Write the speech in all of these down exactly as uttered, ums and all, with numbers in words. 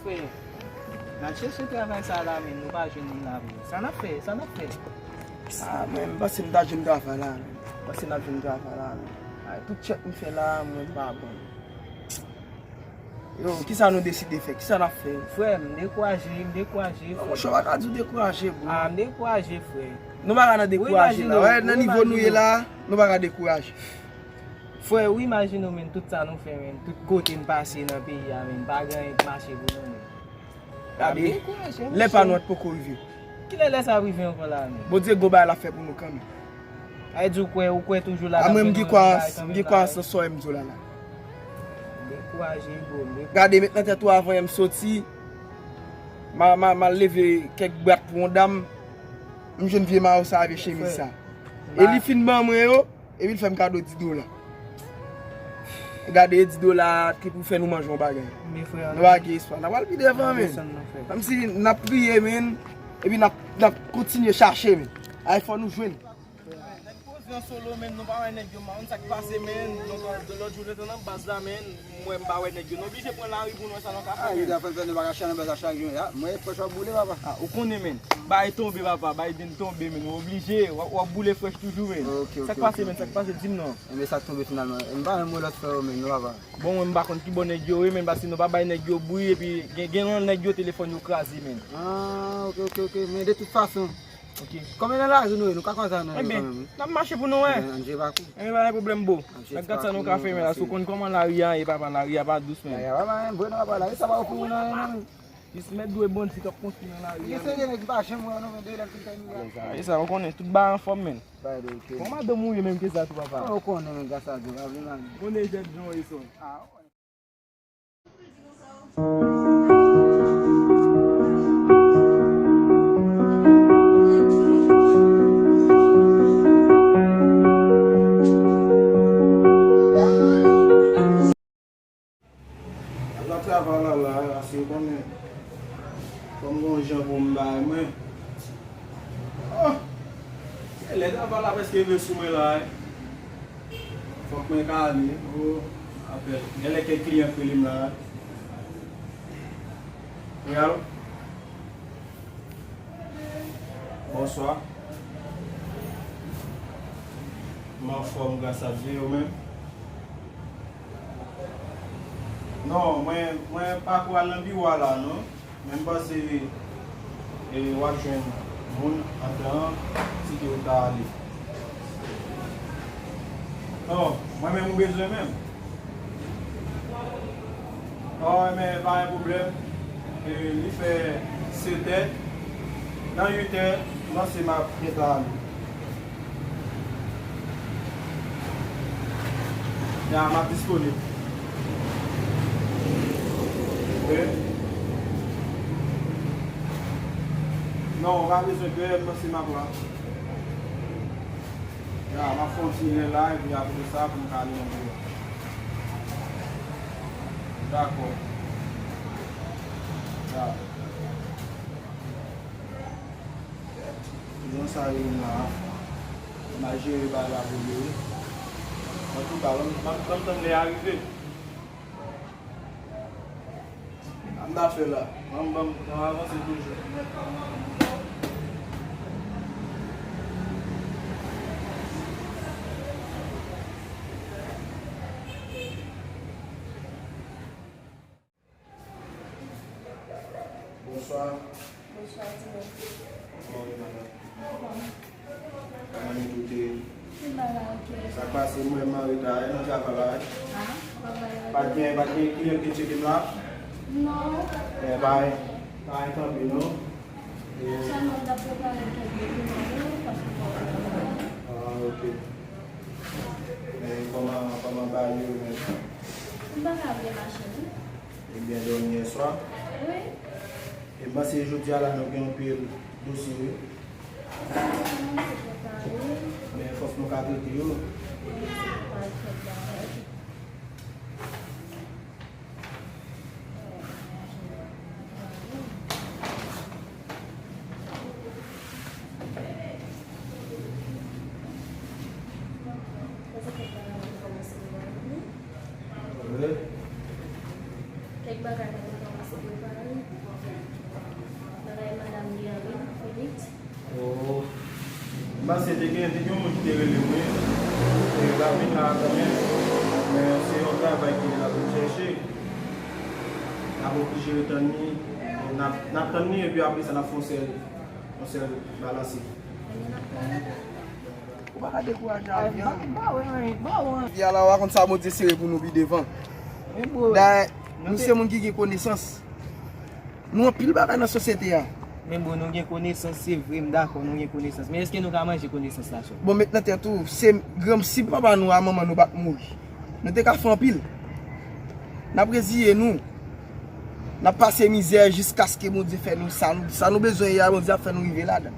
N al chèche travay sa la, men nou pa jwenn moun la vre. Sa n ap fè? Sa n ap fè? Ah, mwen, m panse m ta jwenn travay la, men. M panse n ap jwenn travay la, men. Ay, tout chèk m fè la, mwen pa bon. Yo, kisa nou deside fè? Kisa n ap fè? Frè, m dekouraje, m dekouraje, frè. Monchè, w pa ka di w dekouraje, bro. Ah, m dekouraje, frè. Nou pa ka nan dekouraje la. Wè, nan nivo nou ye la, nou pa ka dekouraje. Frè, ou imajine w, men, tout sa nou fè, men, tout kote n pase nan peyi a, men, pa gen anyen k mache pou nou, men. Gade, lè pa nou an poko rive. Kilè lè sa ap rive ankò la, men? Bondye gon bagay l ap fè pou nou kanmenm. Sa vle di ou kwè, ou kwè toujou la. A mwen, m gen kwayans, m gen kwayans nan sa w m di w la la. Dekouraje, bro, m dekouraje. Gade, met nan tèt ou avan yè m soti, m a, m a, m al leve kèk bwat pou yon dam, m jwenn vye mayo sa, vye chemiz sa. E li fin ban mwen yo, epi l fè m kado dis dola. Gade, dis dola ki pou fè nou manje yon bagay. Men frè, nou pa gen espwa. N a pral pi devan, men. Kòmsi n ap priye, men, epi n ap, n ap kontinye chache, men. Ay, fò nou jwenn. Nèg poze an solo, men, nou pa wè nèg yo, m pa konn sa k pase, men. Lòt, lòt jounen, nan baz la, men, m wè m pa wè nèg yo. Nou oblije pran lari pou nou wè sa nou ka fè, men. Ah, li ta fè, fè, nou pa ka chache nan baz la chak jou. Ah, mwen, fò w boule, papa. Ah, ou konnen, men. Bay tonbe, papa, bay den tonbe, men. Ou oblije, w ap, w ap boule frèch toujou, men. Ok, ok, ok. Sa k pase, men, sa k pase, di m non. Enben, sa k tonbe finalman? M pa menm wè lòt frè yo, men, non, papa. Bon, mwen, m pa konn ki bò nèg yo ye, men, paske nou pa bay nèg yo bri, epi gen, gen nan nèg yo telefòn yo kraze, men. Ah, ok, ok, ok. Men de tout fason, ok, kòm e nan lari nou ye, nou ka kwaze avè nèg yo kanmenm, wi. N ap mache pou nou wè. Enben, ann jwe pa kou. Enben, pa gen pwoblèm, bro. N ap gad sa nou ka fè, men, la, si w konn kòman lari a ye, papa, lari a pa dous, men. Lari a pa mal, men, vre, non, papa, lari sa pa bon pou moun, non, non, men. Jis mèt dwe bandi k ap konstwi nan lari a. Gen serye nèg ki pa janm wè nou, men de lè m fin fè nou la. E sa, ou konnen, tout bagay anfòm, men. Bay do, ok. Bon, madanm ou ye menm ke sa tou, papa. Ou konnen, men, gras a Dye, pa vle mal. Konnen jèt jan w ye sòt. Ah, ou konnen. Ala travay la la, ase konnen. Fò m gon jan pou m bay mwen. Oh! Genlè travay la prèske rive sou mwen la, wi. Fòk mwen ka ale. Oh, apèl. Genlè kèk kliyan k rele m la, wi. Wi, alo? Bonswa. M anfòm, gras a Dye, ou menm? Non, mwen, mwen pako al nan biwo a la, non. Men m panse, e, w ap jwenn moun andan an, si ke w ta ale. Non, mwen menm ou bezwen menm. Ò, men pa gen pwoblèm. E, li fè setè. Nan uitè, m panse m ap gentan ale. Ya, m ap disponib. Wi. Non, ou pa bezwen pè, m panse m ap la. Ya, m ap fè yon ti lè la, epi apre sa, pou m ka ale nan biwo. Dakò. Ya. Jan sa ye menm la a. M al jere bagay la pou li, wi. Antouka, ban m, ban m, ban m tann lè a rive. Sa m ta fè la? Ban m, ban m, ban m avanse toujou. Bonswa. Bonswa, ti mesye. Kòman w ye, madanm? Kòman w ye? Kòman nou tout ye? Anba la, ok. Sa k pase, m wè m an reta, e nan travay la, wi. Ah, travay la. Pa t gen, pa t gen kliyan ki te tcheke m la? Non. E, pa, pa gen kanpe, non? E sèlman m t ap prepare kèk dokiman pou ou, paske fò w te konn. Ah, ok. Men kòman, kòman bagay yo menm? M pa ka vle mache, non. Ou byen dòmi yè swa? Wi. E m panse jodi a la nou gen anpil dosye, wi. Wi, se pou sa, wi. Men fòk nou ka trete yo. Wi, se pou sa, fòk bagay. Kèk bagay mwen te kòmanse deja, wi. Wi. Kèk bagay mwen te kòmanse. Travay madanm li an wi, Felix. Oh. M panse te gen, te gen yon moun ki te rele mwen. E l ap vin la kanmenm. Men se yon travay ke l ap vin chèche. N ap oblije ret tann li. N ap, n ap tann li epi apre sa n ap fè yon sèl, yon sèl balanse. Ou pa ka dekouraje avè l. Fi a la, w a konn sa Bondye sere pou nou pi devan. Dayè, nou se moun ki gen konesans. Nou anpil bagay nan sosyete a. Men bon, nou gen konesans, se vre, m dakò, nou gen konesans. Men èske nou ka manje konesans la, sè? Bon, met nan tèt ou, se granm, si papa nou a manman nou pa t mouri, nou te ka fè anpil. N ap reziye nou. N ap pase mizè jiskaske Bondye fè nou sa nou, sa nou bezwen ye a, Bondye ap fè nou rive ladan.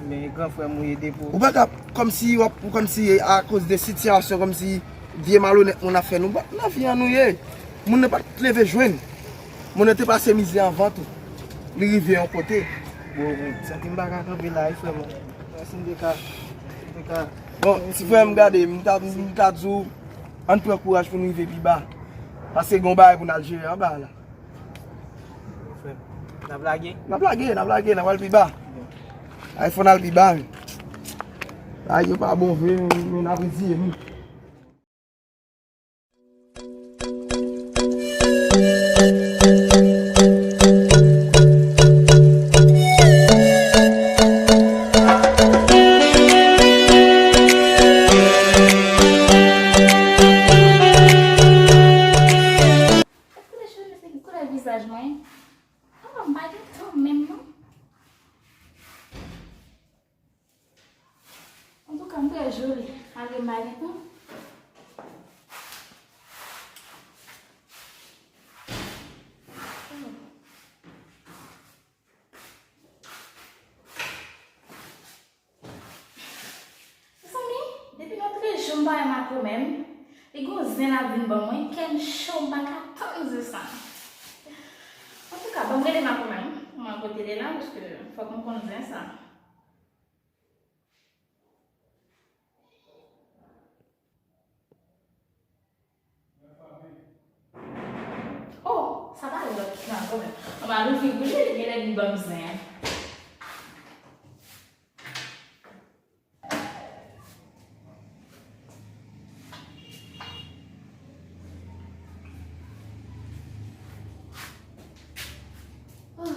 Men gran frè m, ou ede pou. Ou pa ka, kòmsi w ap, kòmsi akoz de sitiyasyon, kòmsi vye malonèt moun ap fè nou. Nan vi a nou ye. Moun nan pa t leve jwenn. Moun nan te pase mizè anvan tou. Li rive yon kote. Bon, mwen santi m pa ka kanpe la, wi, frè m. Si m te ka, si m te ka. Bon, ti frè m, gade, m ta, m ta di w, ann pran kouraj pou n rive pi ba. Paske gen yon bagay pou n al jere anba la. Frè m, n ap lage? N ap lage, n ap lage, n ap al pi ba. Ay, fò n al pi ba, wi. Ay, yo pa bon vre, men n ap reziye nou. Koulè vizaj mwen. Oh, m pa gen tan menm non. Antouka, m trè joli, malgre m pa gen tan. Mezanmi, depi nan trèz jou m pa wè makomè m, li gon zen l ap vin ban mwen, kè m cho, m pa ka tann zen sa. Antouka, ban m rele makomè m, pou m wè kote l ye la, paske fòk m konn zen sa. Oh, sa pa lòt ki nan kò mwen. Mwen pa louvri pou li, li genlè vin ban m zen an. Oh.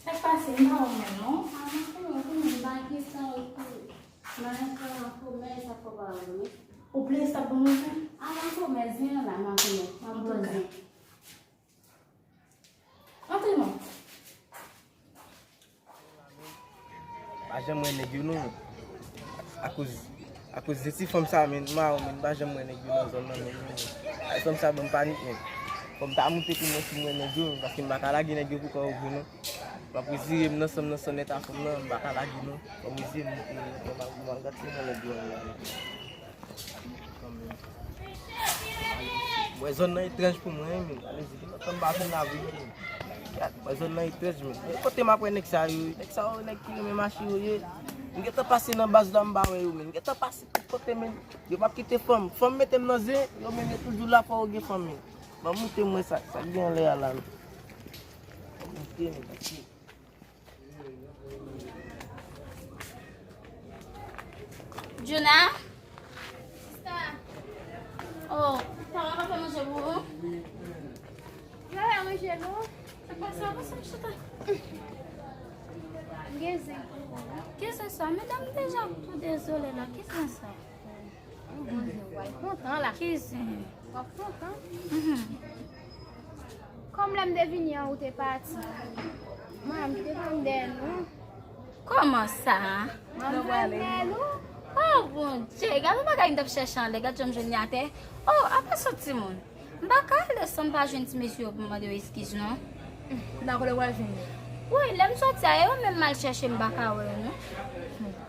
Sa k pase? M pa wè w menm non. Avan konnen, konnen m pa gen san ou tou. Nan restoran komès sa fò pa wè m. Ou plè sa pou nou fè? Avan komès, vin la, m a konnen. M a poze. Antre non. Pa janm wè nèg yo non. Akoz, akoz de ti fanm sa, men, m a wè, men, pa janm wè nèg yo nan zòn nan, men, men. Ay, fanm sa ban m panik, men. Fò m ta moute pou mwen si m wè nèg yo, men, paske m pa ka lage nèg yo pou kò yo vre non. M ap reziye m nan san m nan san nèt a fanm nan, m pa ka lage non. Fò m reziye m moute, m al gad si m wè nèg yo. Mwen zòn nan etranj pou mwen, men. Alezi, gen lontan m pa vin la vre, men. Gad, mwen zòn nan etranj, men. Men kote m ap wè nèg sa yo, nèg sa yo, nèg ki renmen mache yo ye. M gentan pase nan baz la, m pa wè yo, men. M gentan pase tout kote, men. Yo p ap kite fanm. Fanm mete m nan zen, yo menm yo toujou la, fò yo gen fanm, men. Ban m moute m wè sa, sa k gen anlè a la, men. Ban m moute, men, paske Juna? Oh, papa pa fè manje pou ou? Yo fè manje non. Se pa sa, pa sa, m chita. M gen zen. Ki zen sa? Medam deja tou dezole la. Ki zen sa? Ou kontan la. Ki zen? W ap kontan. Mhm. Kòm lè m te vini an, ou te pati. Mwen menm ki te pran dèyè nou. Kòman sa? Mwen menm dèyè nou. Oh, Bondye, gade yon bagay m t ap chèche anlè, gade jan m jwenn li atè. Oh, apa sot timoun. M pa ka ale san m pa jwenn ti mesye yo pou m mande yo eskiz, non. Nan kote w al jwenn yo? Wi, lè m soti a, e yo menm m al chèche, m pa ka wè yo, non.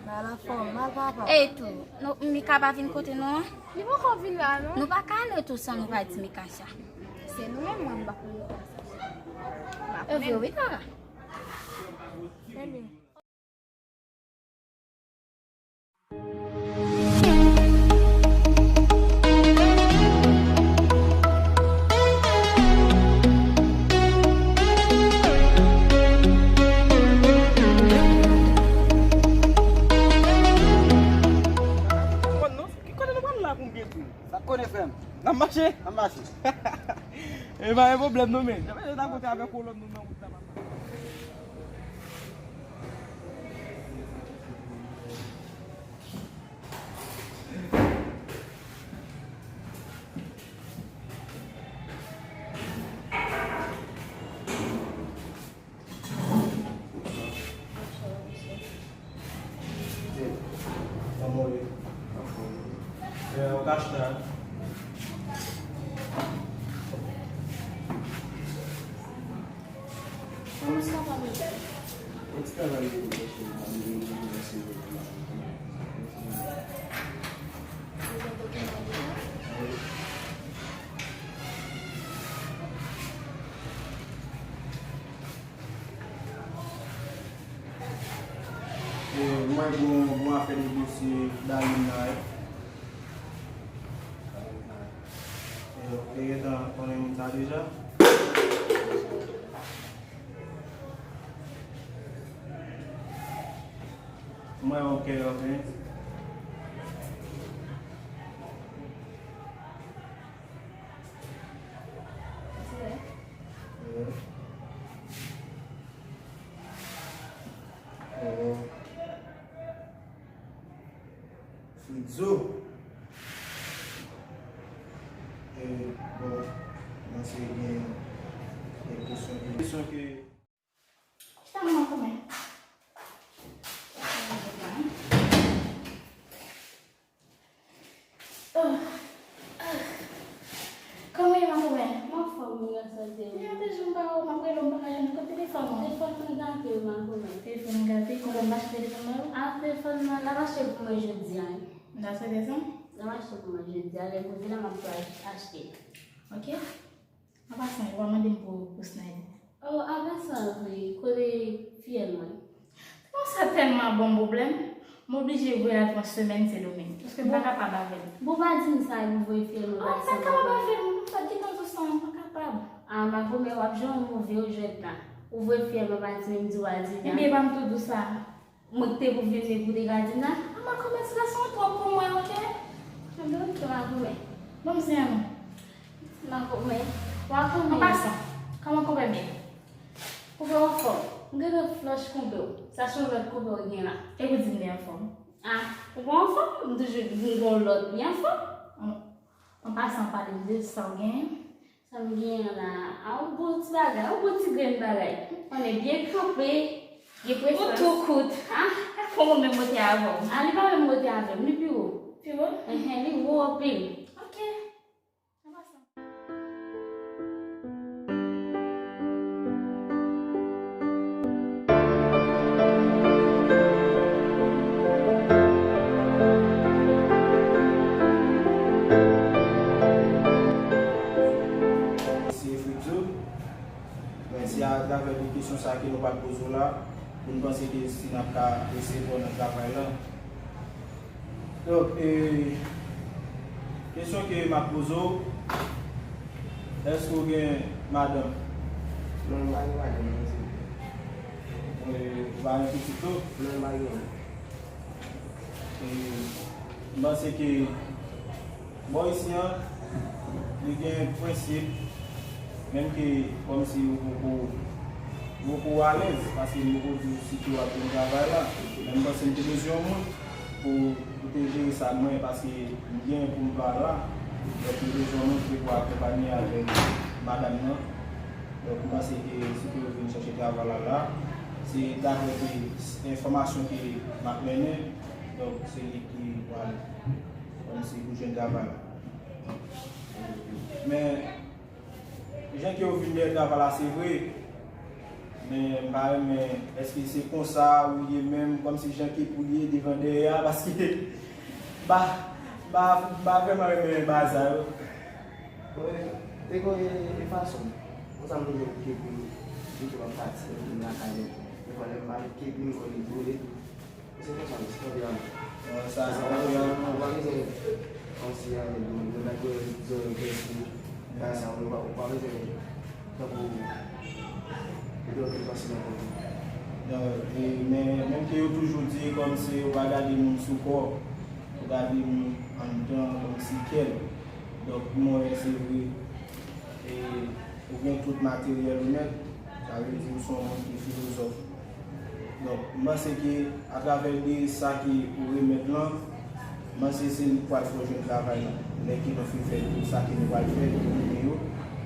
Mal a fò, mal papa. E tou, nou, Mika pa vin kote nou an? Li poko vin la, non. Nou pa ka ale tou san nou pa di Mika sa. Se nou menm, mwen, m pa konn Mika sa. M ap Yo vre wi, Tara. Ebyen. Ki kote nou pral la pou m byen di w? Sa k konnen, frè m? N ap mache? N ap mache. E pa gen pwoblèm non, men. Jan mwen ta konte avèk ou lòt moun nan wout la, papa. E, mwen gen yon bon afè negosye Darline la, wi. E, ou te gentan konnen moun sa deja? Mwen, ok, ok. Fridzo. E, bon, mwen se gen, gen kesyon, gen kesyon ke Chita mwen koumen. Oh. Ah. Kòman w ye, Makomè? M anfòm, wi, grasas a Dye. Gen de jou m pa wè w, m ap rele w, m pa ka jwenn ou. Kote telefòn ou? Telefòn mwen gate, wi, Makomè. Telefòn ou gate? Kòman w mache telefòn mwen? Ah, telefòn mwen, l ap achte pou mwen jodi a, wi. N ta swete sa? L ap achte pou mwen jodi a, lè m rive la, m ap tou ach-, achte. Ok. An pasan, yo pa mande m pou, pou Snipe. Oh, an pasan vre, kote fiyèl mwen? Bon, sa tèlman ban m pwoblèm, m oblije voye l avan semèn Sendomeng, paske m pa kapab avè l. Bon, pa di m sa, epi voye fiyèl mwen pa di sa. Oh, m pa kapab avè l, m pa t gentan di w sa, m pa kapab. Ah, Makomè, w ap jwe yon move jwèt la. Ou voye fiyèl mwen pa di m, m di w pa di l la. Ebyen, e pa m tou di w sa. Mwen ki te pou vin, men ou te ka di m la. Makomè, ti gason an twòp pou mwen, ok? Anben, ok, Makomè. Bon, m se yon. Makomè. Makomè. An pasan, kòman konpè m ye? Konpè w anfòm. M gentan flòch konpè w. Sa se yon lòt konpè w gen la. E ou di m li anfòm? Ah, ou pa anfòm? M toujou di m gen yon lòt, li anfòm. An, an pasan, pale m de sa w genyen. Sa m genyen la, a, yon bon ti bagay, yon bon ti grenn bagay. Konnen byen kanpe, gen presans. Ou tou kout. Ah, fò mwen menm monte avè w. Ah, li pa menm monte avè m, li pi wo. Pi wo? Enhen, li wo anpil. Ok. An pasan. Mesye Fridzo, men se atravè de kesyon sa ke nou pral poze w la, pou n panse ke si n ap ka resevwa w nan travay la. Donk, e, kesyon ke m ap poze w, èske w gen madanm? Non, m pa gen madanm, non, se. E, ou pa gen pitit tou? Non, m pa gen. E, m panse ke bò isi an, li gen prensip, menm ke kòmsi ou poko, ou poko alèz, paske m poko di w si ke w ap jwenn travay la. Men m panse m te bezwen yon moun pou, pou te jere sa mwen, paske m gen pou m pa la. Donk, m bezwen yon moun ki pou akonpanye avèk madanm nan. Donk, m panse ke si ke w vin chèche travay la, la, se daprè ke enfòmasyon ke m ap mennen, donk, se li ki pral kòmsi pou jwenn travay la. Men, jan ke w vin dèyè travay la, se vre. Men, m pa renmen, èske se konsa ou ye menm, kòmsi jan ke pou ye devan dèyè a, paske m pa, m pa, m pa vrèman renmen bagay sa yo. Wi, e, e, e fason, konsa m toujou bouke pou Ki m ap pati, m lakay mwen. Defwa, lè m pa met kèk, m konn li boule. Se konsa, se konsa. Sa, sa pa gen. Ou pa bezwen kòmsi ale dou, ou mèt wè zòrèy kèsi, bagay sa, ou pa, ou pa bezwen tankou, ou dwe kòmsi nan kòmsi. Non, e, men, menm ke yo toujou di kòmsi ou pa gade moun sou kò, ou gade moun anndan kòmsi kè l. Donk, pou mwen, se vre. E, ou gen tout materyèl ou nèt, sa vle di ou se yon moun ki filozòf. Donk, m panse ke atravè de sa ke ou remèt lan, m panse se li k pral fè w jwenn travay la. Lè ke nou fin fè tout sa ke nou pral fè, nou rime yo,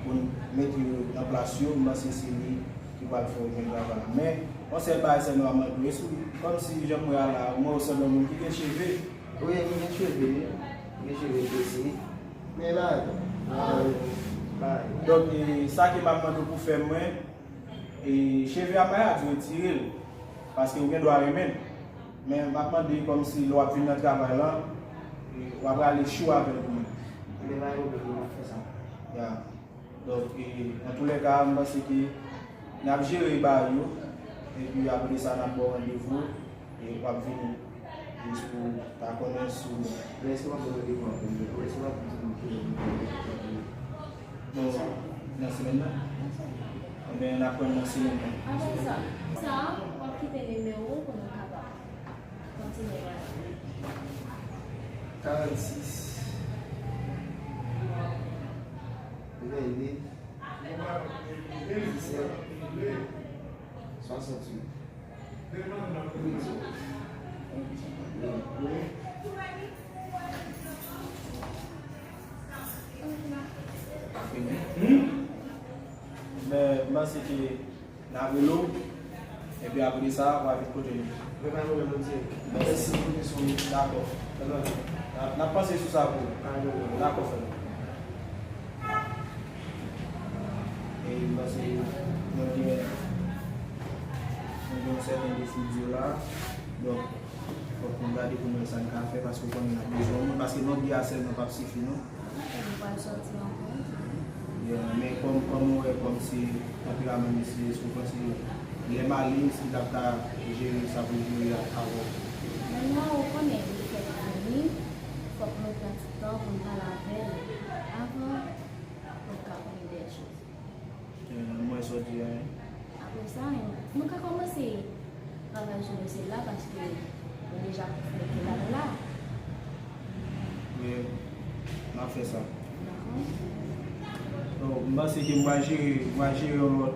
pou n mete yo nan plas yo, m panse se li ki pral fè w jwenn travay la. Men, yon sèl bagay sèlman m ap mande w, e si w, kòmsi jan m wè a la, ou wè w sanble yon moun ki gen cheve. Wi, m gen cheve, m gen cheve trese. Men bagay, bagay, bagay. Donk, e, sa ke m ap mande w pou fè mwen, e, cheve a pa di retire l, paske ou gen dwa renmen l. Men m ap mande kòmsi lè w ap vin nan travay lan, e, w ap rale chou avè l pou mwen. Ebyen, pa gen pwoblèm, m ap fè sa. Ya. Donk, e, antoulèka, m panse ke n ap jere bagay yo, epi apre sa, n ap ba w randevou, e w ap vini, jis pou w ta konnen si w bon. Men èske w ap ba w randevou anpil jou? Ou èske w ap di m kilè w vini? Bon, nan semèn nan? Nan semèn. Ebyen, n ap wè nan semèn nan. Apre sa, sa, w ap kite nimewo w pou nou kapab kontinye pale. Karannsis. Vennde. Disèt. Swasantuit. Hmm? Men, m panse ke n ap rele w, epi apre sa, w a vin kote nou. Mèsi pou kesyon. Dakò. N ap, n ap panse sou sa pou ou. Dakò, frè m. E m panse nou gen, nou gen yon sèten defi di la. Donk, fòk nou gade pou nou wè sa n ka fè, paske w konnen n ap bezwen moun, paske non di a sèlman p ap sifi, non. Ok, nou pral sòti ankò. Yeah, men kòm, kòm ou wè, kòm se tanperaman misye, èske w panse lè m ale, misye t ap ka jere sa pou l jere avè w? Men non, ou konnen, li fèk vini, fòk nou pran ti tan pou n pale avè l avan pou n ka konnen dè choz. Eh, mwen sa w di a, hein. Apre sa, nou ka kòmanse travay sou dosye la paske nou deja fè ke la la. Wi, m ap fè sa. Dakò. Bon, m panse ke m pral jere, m pral jere yon lòt,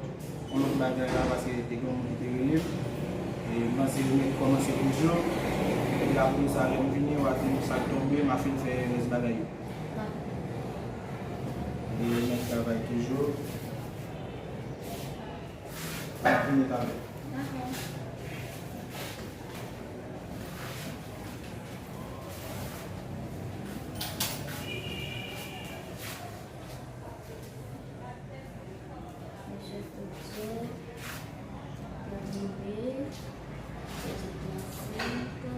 yon lòt bagay la paske te gen yon moun ki te rele m. E m panse yo mèt kòmanse toujou. Epi apre sa, lè m vini, w a di m sa k tonbe, m a fin fè rès bagay yo. Dakò. E yo mèt travay toujou. N ap vini talè. Dakò. Mesye Fouco, Dominique, Petit Classique,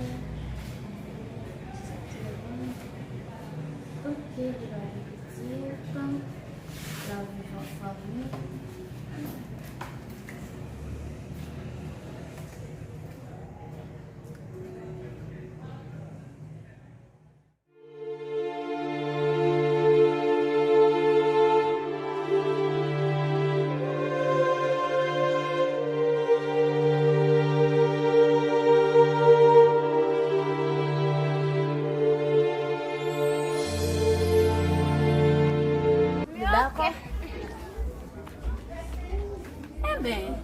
ok, li va vin pitit, la vivan fanmi. Dakò. Enben,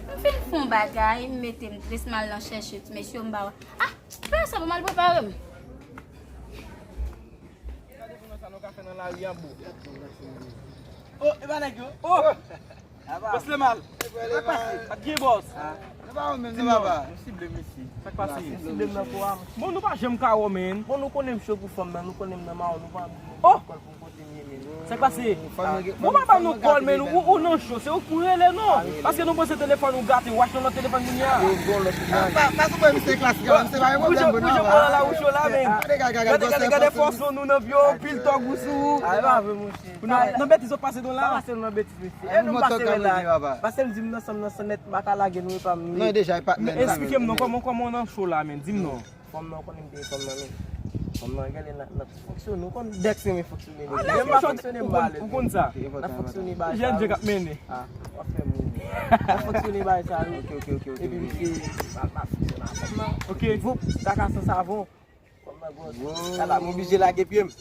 m fin fè yon bagay, m mete m dres, m al nan chèche ti mesye yo, m ba yo. Ah, fè sa pou m al prepare m. Gade kouman sa nou ka fè nan lari a, bro. Oh, e pa nèg yo. Oh! Bòs Lemal. Sa k pase? Ap gen bòs. Nou pa wè menm, nou papa. Nou sible misye. Sa k pase? Nou sible m nan fò a. Bon, nou pa janm ka wè, men. Bon, nou konnen m cho pou fanm nan, nou konnen m nan mawon, nou pa. Oh! Kòl pou m pote m ye, men. Sa k pase? Bon, pa ban nou kòl, men ou, ou nan cho, se ou k pou rele, non. Paske nou panse telefòn ou gate, ou achte yon lòt telefòn kounye a. Pa, pa sou mwen, misye klasik la, misye pa gen pwoblèm, bon, non. Ou cho la, ou cho la, men. Gade, gade, gade fòs nou nan pye, pil tòg ou sou ou. Nan, nan betiz ou pase nou la. Pa pase nou nan betiz, mesye. E nou pase la. Pase m di m nan sanm nan san nèt, m pa ka lage nou epa m. Non, deja, e pa. Men eksplike m non, kòman, kòman w nan cho la, men, di m non. Fanm nan, ou konnen m te fanm nan, men fanm nan genlè nan, nan fonksyone, ou konn Dex renmen fonksyone. Lè m pa fonksyone, m pa alèz. Ou konn sa. Nan fonksyone bagay sa. Jèn je k ap mennen. Ah, w ap fè moun. Nan fonksyone bagay sa, wi. Ok, ok, ok, ok. Epi misye pa, pa fonksyone a fanm nan. Ok. Voup, kaka san savon. Fanm nan gwòs. Ala, m oblije lage pye m.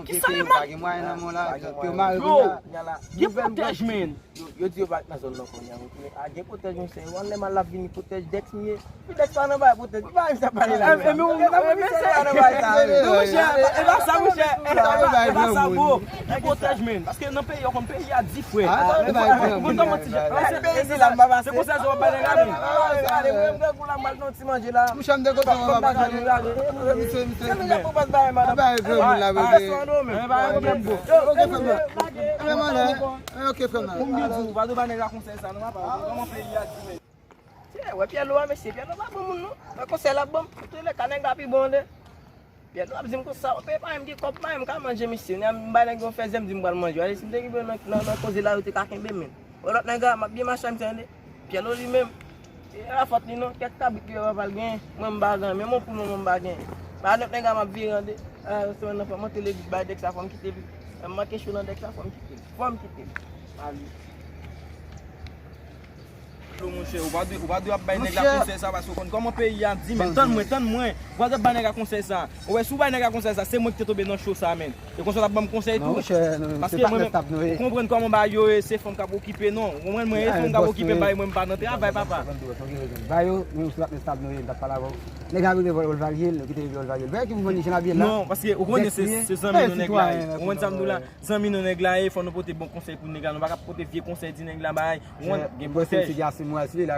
Kisa yo pa gen mwayen nan men w la, yo mare kounye a. Gen pwotèj, men. Yo, yo di yo pa nan zòn nan kounye a, men kounye a gen pwotèj, monchè. Yo anlè m al la vini pwotèj Dex m ye. Pi Dex pa nan bay pwotèj. Pi bay sa pale la. E, e, men ou, men se pa nan bay sa. Non, monchè, e, e pa sa, monchè. E pa sa, bro. Gen pwotèj, men. Paske nan peyi, yo konn peyi a di, frè. Ou konn kòman ti jan. Se, se, se konsa yo ap bay nèg la, men. Ti manje la. Mouche m de kote mwen pa gade. Misye, misye. Misye pa yon granmoun la, bebe. Ok, frè m nan. Enben, mwen la. Ok, frè m nan. Ou m di ou, pa dwe ba nèg la konsèy sa, non, papa. Kòman peyi a di, men. Se, wè, Pyèlo a, mesye, Pyèlo pa bon moun, non. Wè konsèy l ap ban m. Antouka, nèg la pi bon, de. Pyèlo ap di m konsa, w peye pa menm gen kòb, pa menm ka manje, mesye. Nèg m bay nèg yon fèzè, m di m pral manje. Wè, si m te kenbe nan, nan, nan koze la, yo te ka kenbe m, men. Wè lòt nèg la, m ap byen mache a misye, tande. Pyèlo li menm, e pa fòt li non, kèk kabrit li wè papa l genyen, mwen m pa gen, menm yon poul mwen m pa gen. Pa lòt nèg la m ap vire an de, a, semèn nan fò m antre legliz bay Dex la, fò m kite li. Lè m manke cho nan Dex la, fò m kite li. Fò m kite li. Pa vle. Monchè, ou pa dwe, ou pa dwe ap bay nèg la konsèy sa, paske ou konn kòman peyi a di, men tann mwen, tann mwen, ou pa dwe ap bay nèg la konsèy sa. Ou wè, si w bay nèg la konsèy sa, se mwen ki te tonbe nan cho sa, men. E konsa l ap ban m konsèy tou. Paske mwen menm, ou konprann kòman bagay yo ye, se fanm k ap okipe, non. Ou konprann mwen, e fanm k ap okipe bagay, mwen m pa nan travay, papa. Ba yo, menm si w ap estab nou ye, m t ap pale avè w. Nèg la rive vòlè Valye, nou kite rive vòlè Valye. Bagay ki pou vann li jan l ap ye la. Non, paske ou konnen se, se zanmi nou nèg la ye. Ou konprann sa m di w la? Zanmi nou nèg la ye, fò nou pote bon konsèy pou nèg la. Nou pa ka pote vye konsèy di nèg la bagay. Ou konprann, gen pwotèj. N ap mache pou nou wè sa nou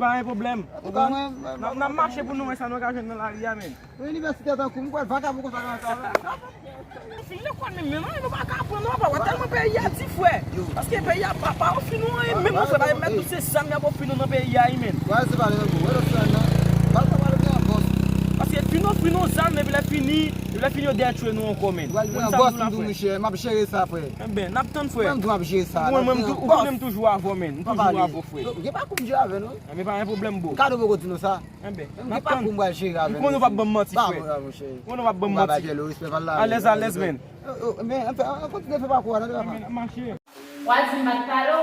ka jwenn nan lari a, men. Antouka, mwen, mwen, n ap, n ap mache pou nou wè sa nou ka jwenn nan lari a, men. Yon inivèsitè tankou m, m kwè vakabon konsa ka fè sa, men. Fin lekòl, men, men, non, nou pa ka aprann, non, papa. Tèlman peyi a di, frè. Paske peyi a pa, pa ofri nou anyen, menm, non, frè, pa mèt nou se zam y ap ofri nou nan peyi a, wi, men. Wè, se pale nan gou, wè, lòt sèn nan. Pale, pale, pale, bòs. Paske fin ofri nou zam, epi lè fini, epi lè fini, yo detwi nou ankò, men. Wè, bòs, m di w, monchè, m ap jere sa, frè. Enben, n ap tann, frè. Mwen, m tou ap jere sa. Mwen, mwen, m tou, ou konnen m toujou avè w, men. M toujou avè w, frè. Gen pa kou m jere avè nou. Enben, pa gen pwoblèm, bro. Kado poko di nou sa. Enben, n ap tann. Gen pa kou m pral jere avè nou. Ou konnen w p ap ban m manti, frè. Ou konnen w p ap ban m manti. Alèz, alèz, men. Men, anfen, an kontinye fè pakou a, tande, papa. Enben, n ap mache. W a di m pa t pale w.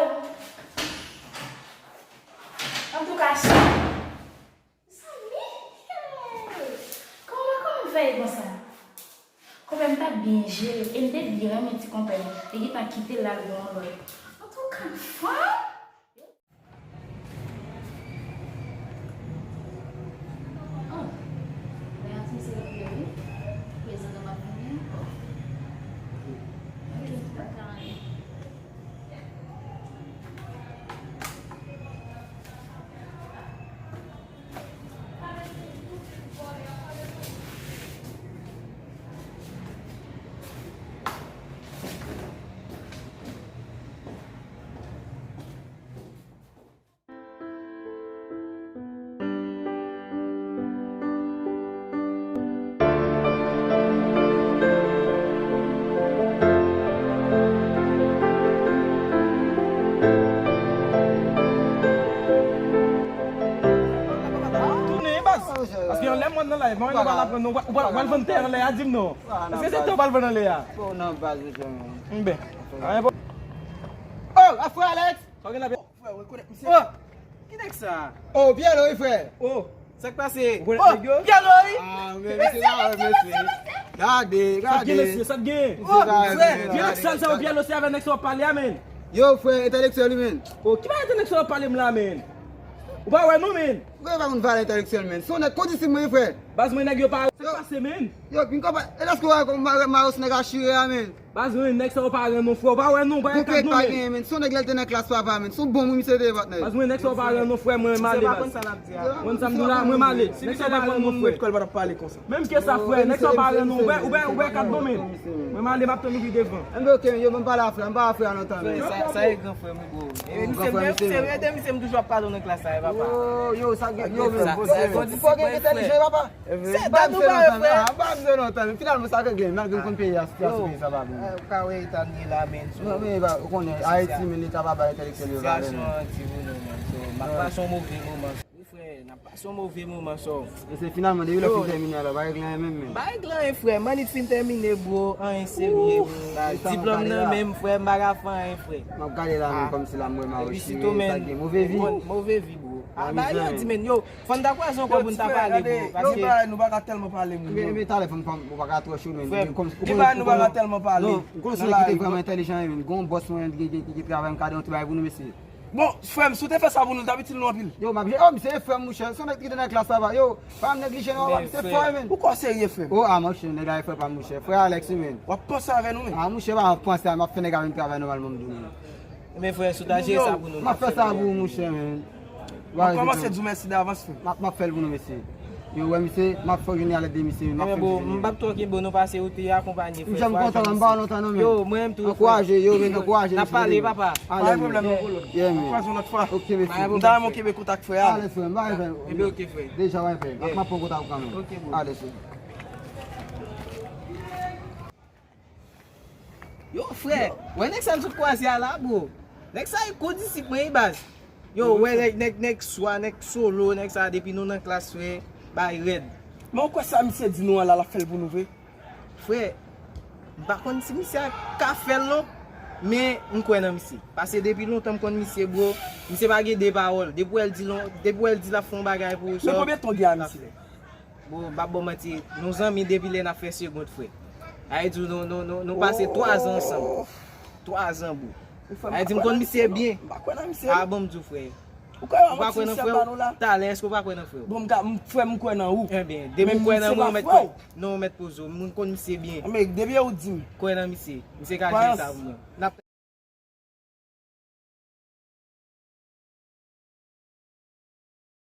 Antouka, Mezanmi, hey! Kòman, kòman m fè ye konsa? Konpè m t ap byen jere, e m te byen renmen ti konpè m. Li gentan kite l al wè yon lòt. Antouka, fanm! Oh, men atis yo vle wi. Prezan nan m ap vini. Ok, pa ka ale. Tounen, baz. Paske anlè mwen nan live, mwen pral aprann non, ou pral vann tè anlè a, di m non. Èske se tè ou pral vann anlè a? Bon, nan baz, mesye, men. Enben. Oh, a frè Alex! Sa w gen la, frè, ou rekonèt misye? Oh! Ki nèg sa? Oh, Pyèlo, wi, frè. Oh, sa k pase? Ou rekonèt nèg yo? Pyèlo, wi. Ah, men misye la, mesye. Gade, gade. Sa k gen, mesye? Sa k gen? Oh, frè. Gen nèg sal sa yo, Pyèlo, se avè nèg sa w ap pale a, men. Yo, frè, entèlektyèl, wi, men. Oh, ki bagay entèlektyèl w ap pale m la, men? Ou pa wè non, men. Ou pa konn valè entèlektyèl, men. Se yon nèg kondisip mwen ye, frè. Baz mwen nèg yo pa yo pase, men. Yo, vin konpa, e lèske w wè kòm Maros nèg a chire a, men. Baz mwen nèg sa yo pa renmen non, frè, ou pa wè non, ou pa wè kad non, men. Gon pèt pa genyen, men. Son nèg lè l te nan klas papa, men. Son bon moun misye te ye, patnè. Baz mwen nèg sa yo pa renmen non, frè, mwen male, baz. Mwen sa m di la, mwen male. Nèg sa yo pa renmen non, frè. Menm ke sa, frè, nèg sa yo pa renmen non, ou wè, ou wè, ou wè kad non, men. Mwen male, m ap tann ou pi devan. Enben, ok, yo, mwen pale a frè, m pa frè a lontan, men. Sa, sa e gran frè m, bro. E misye, se rete misye m toujou ap pale nan klas la, e papa. Yo, yo, sa gen, yo, men. Fò gen entèlijan, papa. Se dat nou pa wè, frè. M pa bezwen lontan, men finalman sa regle, malgre m konn peyi a, sitiyasyon peyi sa pa bon. Ou ka wè eta n ye la, men. Non, men, ou konnen, Ayiti, men, leta pa bay entèlektyèl yo valè, men. Sitiyasyon an di pou nou, men. So, m ap pase yon move moman. Wi, frè, n ap pase yon move moman, so. E se finalman, depi lè fin tèmine a la, pa regle anyen menm, men. Pa regle anyen, frè. Manit fin tèmine, bro. Anyen serye, bro. Diplòm nan men m, frè, m pa ka fè anyen, frè. M ap gade la, men, kòmsi la, m wè Maros chire, sa gen move vi. Move vi, bro. A, bagay yo di, men, yo, fò n ta kwaze ankò pou n ta pale, bro. Paske gen bagay nou pa ka tèlman pale, moun. Men, men talè, fò n pa, ou pa ka twò cho, men. Gen bagay nou pa ka tèlman pale. Non, m konnen se nèg ki te vrèman entèlijan, men. Gon bòs mwen ki, ki, ki, ki travay, m ka di yon ti bagay pou nou, mesye. Bon, frè m, si w te fè sa pou nou, l t ap itil nou anpil. Yo, m ap, oh, misye e frè m, mouchè. Se yon nèg ki te nan klas la, yo. Pa m neglije, non, misye fò, men. Ou kwè w serye, frè m? Oh, ah, mouchè, nèg la e frè pa m, mouchè. Frè Alex, wi, men. W ap panse avè nou, men. Ah, mouchè, pa panse, m ap fè nèg a vin travay nòmalman, m di w, men. Men frè, si w ta jere sa pou nou, m ap fè sa pou ou, mouchè, men. M ap kòmanse di w mèsi davans, frè. M ap, m ap fè l pou nou, mesye. Yo, wè, misye, m ap fè w jwenn alèd de misye, men m ap fè l jwenn. Enben, bon, m p ap twò kenbe w, nou pase ou te akonpaye, frè. M janm kontan, m pa w lontan, non, men. Yo, mwen menm tou, frè. Ankouraje, yo, men, ankouraje, mesye. N ap pale, papa. Pa gen pwoblèm, non, Polo. Yeah, man. N ap kwaze yon lòt fwa. Ok, mesye. M ta renmen w kenbe kontak, frè, ale. Ale, frè, m pa gen pwoblèm. Enben, ok, frè. Deja, w ap fè. M ap, m ap pran kontak ou kanmenm. Ok, bro. Ale, frè. Yo, frè, wè nèg sa n sot kwaze a la, bro. Nèg sa e kondisip mwen, wi, baz. Yo, wè nèg, nèg, nèg swa, nèg solo, nèg sa, depi nou nan klas, frè, bay rèd. Men ou kwè sa misye di nou an la, l ap fè l pou nou vre? Frè, m pa konn si misye a ka fè l, non, men m kwè nan misye. Paske depi lontan m konn misye, bro, misye pa gen de pawòl. Depi w wè l di lon-, depi w wè l di l ap fè yon bagay pou ou, men konbyen tan w gen a misye? Bon, m p ap ba w manti, nou zanmi depi lè n ap fè segond, frè. Sa vle di nou, nou, nou, nou pase twa zan ansanm. Twa zan, bro. Sa vle di m konn misye byen. M pa kwè nan misye. Ah, bon, m di w, frè. Ou pa kwè nan frè w? Talè, èske w pa kwè nan frè w? Bon, m ka, m, frè m, m kwè nan ou. Enben, depi w kwè nan mwen, ou mèt kwè. Non, ou mèt poze w. M konn misye byen. Men depi ou di m. Kwè nan misye. Misye ka jere sa pou mwen. N ap